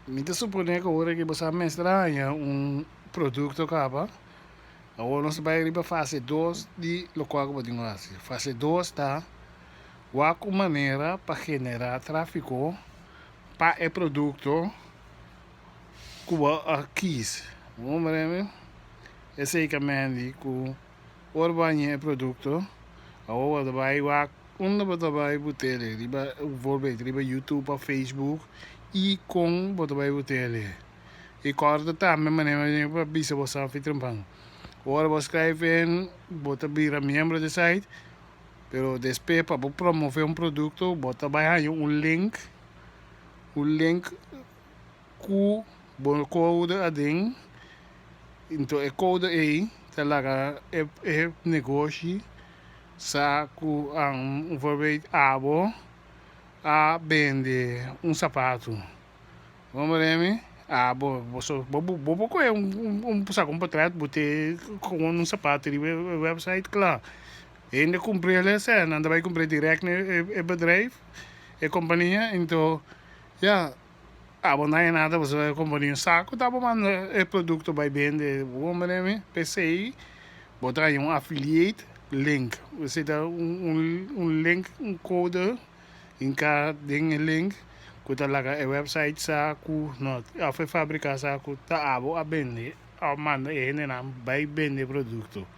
Mi ta suponé ku ora ku bo sa mester haña un produkto kaba, awor nos ta bai riba fase dos di lokual ku bo tin ku hasi. Fase dos ta wak un manera pa generá tráfiko pa e produkto ku bo a kis. Bo comprende mi? Esei ka mendi ku ora bo haña e produkto, awor bo ta bai wak Unda bo ta bai bu tele? Riba bijvoorbeeld riba YouTube of Facebook y con bo ta bai bu tele? Y corda tambe manera mi a bisa bo sa fitrumpan. Ora bo schrijf in bo ta bira miembro di site pero despues pa bo promove un producto bo ta bai haña un link un link ku bo code aden enton e code ey ta laga e negoshi Sa ku bijvoorbeeld abo a bende un sapatu. Bo comprende mi? Abo, boso, bo bo por kohe un saka un potret bo te kon un sapatu riba e website kla. Hende kumpr'el esei, nan ta bai kumpr'e direct na e bedrijf, e kompania, ento ya. Abo no hay nada pasobra e compania sa cu ta bo manda e producto bay bende bo comprende mi p'esey bo ta haña un affiliate link esey ta un link un code hinca den e link cu ta laga e website sa cu no of e fabrica sa cu ta abo a bende of manda e hendenan bay bende e producto.